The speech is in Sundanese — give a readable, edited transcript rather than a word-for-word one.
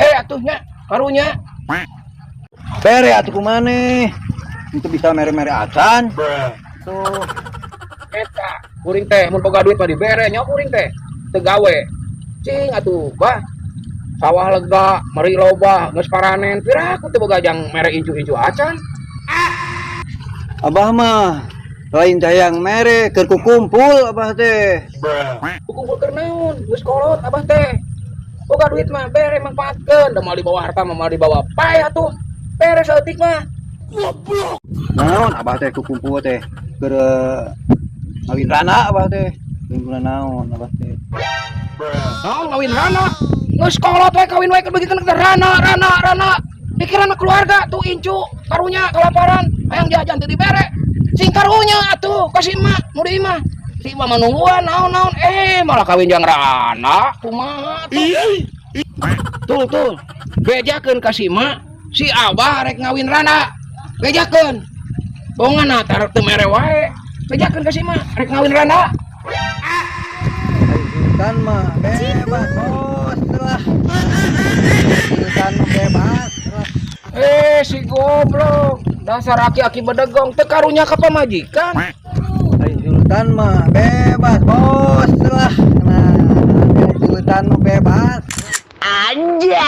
Bere atuh nya, karunya. Bere atuh ku maneh. Itu bisa mere-mere acan. Tuh. Eta, kuring teh mun boga duit mah dibere nya kuring teh. Teu gawe. Cing atuh, Bah. Sawah lega, meri loba, geus paranen. Piraku teu boga jang mere incu-incu acan. Abah mah lain hayang mere, keur kukumpul abah teh. Kukumpul keur naon? Geus kolot abah teh. Boga duit mah bere, manfaatkeun, da moal dibawa harta mah, moal dibawa paeh atuh. Bere saeutik mah. Naon abah teh kukumpul teh keur ngawin rana abah teh. Kumpul naon abah teh? Naon ngawin rana? Geus kolot we, kawin we keur begikeun rana rana rana. Pikiran keluarga tuh, incu karunya kelaparan, hayang jajan teu dibere. Sing karunya atuh ka si emak nu di imah. Si emak mah nungguan naon-naon, eh malah kawin jang rana, kumaha tuh? Tuh tuh. Bejakeun ka si emak, si abah rek ngawin rana. Bejakeun. Bongan tar teu mere wae. Bejakeun ka si emak rek ngawin rana. Ai Sultan mah bebas, bos lah. Sultan mah bebas lah. Eh, si goblok. Dasar aki-aki bedegong, teu karunya ka pamajikan. Ai Sultan mah bebas, bos lah. Nah, ai Sultan mah bebas. Anjay.